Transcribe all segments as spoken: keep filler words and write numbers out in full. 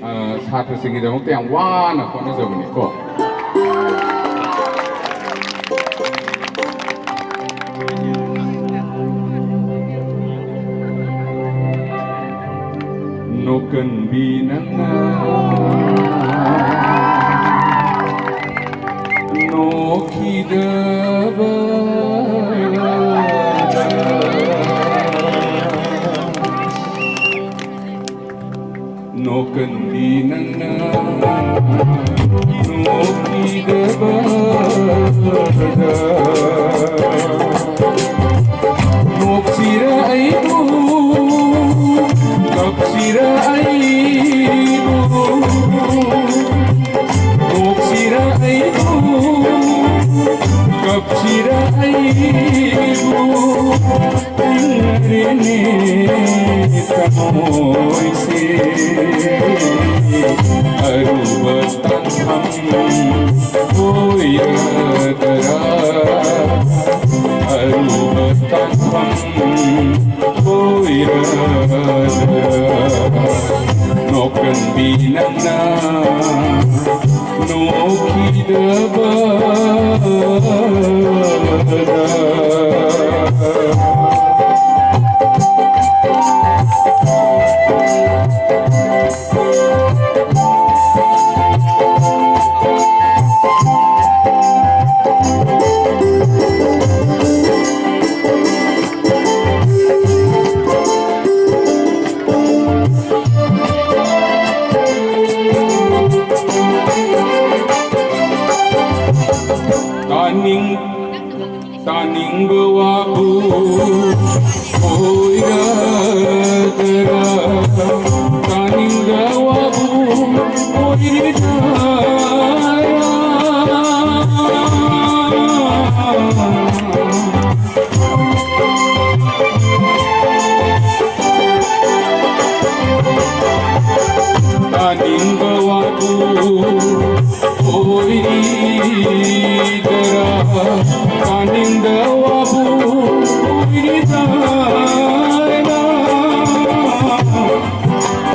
ꯑ, ꯁꯥꯇ꯭ꯔꯁꯤꯡꯒꯤꯗꯃꯛꯇ ꯌꯥꯝ ꯋꯥꯅ ꯍꯣꯠꯅꯖꯕꯅꯤꯀꯣ꯫ ꯅꯣꯛꯀꯟꯕꯤ ꯅꯪꯅ ꯅꯣꯛꯈꯤꯗꯕ꯫ ꯅꯣꯛꯀꯟꯕꯤ ꯅꯪꯅ ꯅꯣꯛꯈꯤꯗꯕꯗ꯫ ꯅꯣꯛꯁꯤꯔ ꯑꯩꯕꯨ, ꯀꯞꯁꯤꯔ ꯑꯩꯕꯨ, ꯅꯣꯛꯁꯤꯔ ꯑꯩꯕꯨ, ꯀꯞꯁꯤꯔ ꯑꯩꯕꯨ꯫ ꯊꯦꯡꯅꯔꯦꯅꯦ ꯊꯃꯣꯏꯁꯦ ꯑꯔꯨꯕ ꯇꯥꯟꯐꯝ ꯑꯣꯏꯔꯗꯔꯥ, ꯑꯔꯨꯕ ꯇꯥꯟꯐꯝ ꯑꯣꯏꯔꯗꯔꯥ꯫ ꯅꯣꯛꯀꯟꯕꯤ ꯅꯪꯅ ꯅꯣꯛꯈꯤꯗꯕꯗ꯫ ꯇꯥꯅꯤꯡ-, ꯇꯥꯅꯤꯡꯕ ꯋꯥꯕꯨ ꯑꯣꯏꯔꯗꯔꯥ? ꯇꯥꯅꯤꯡꯕ ꯋꯥꯕꯨ ꯑꯣꯏꯔꯗꯔꯥ? ꯇꯥꯅꯤꯡꯕ ꯋꯥꯕꯨ ꯑꯣꯏꯔꯤꯗꯔꯥ? ꯇꯥꯅꯤꯡꯕ ꯋꯥꯕꯨ ꯑꯣꯏꯔꯤꯗꯔꯥ?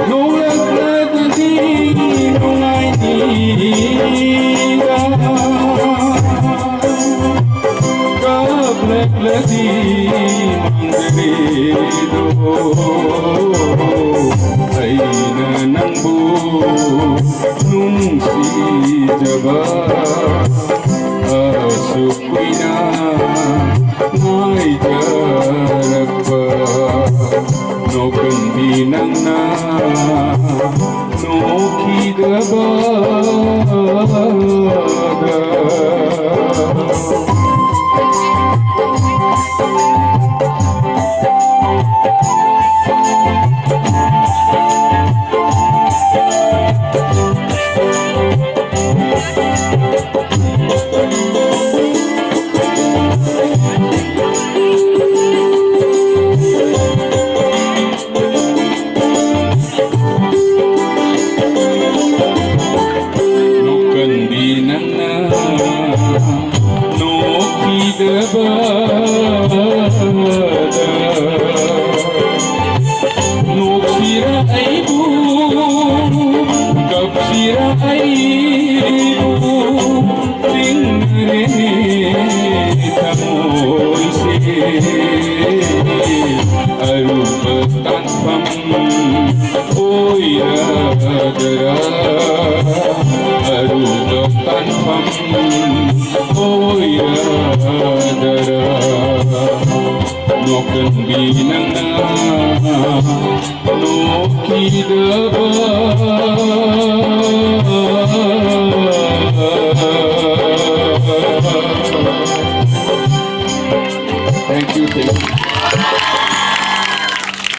ꯅꯣꯡꯂꯛꯂꯗꯤ ꯅꯪꯕꯨ ꯅꯨꯡꯁꯤꯖꯕ ꯑꯁꯨꯛ ꯀꯨꯏꯅ ꯉꯥꯏꯖꯔꯛꯄ ꯅꯣꯛꯀꯟꯕꯤ ꯅꯪꯅ ꯅꯣꯛꯈꯤꯗꯕꯗ꯫ ꯅꯣꯛꯀꯟꯕꯤ ꯅꯪꯅ ꯅꯣꯛꯈꯤꯗꯕꯗ ꯅꯣꯛꯁꯤꯔ ꯑꯩꯕꯨ ꯀꯞꯁꯤꯔ ꯑꯩꯕꯨ ꯆꯤꯡꯅꯔꯦ ꯊꯃꯣꯏꯁꯦ꯫ ꯑꯔꯨꯕ ꯇꯥꯟꯐꯝ ꯑꯣꯏꯔꯗꯔꯥ, ꯑꯔꯨꯕ ꯇꯥꯟꯐꯝ ꯑꯣꯏꯔꯗꯔꯥ, ꯅꯣꯛꯀꯟꯕꯤ ꯅꯪꯅ ꯅꯣꯛꯈꯤꯗꯕ꯫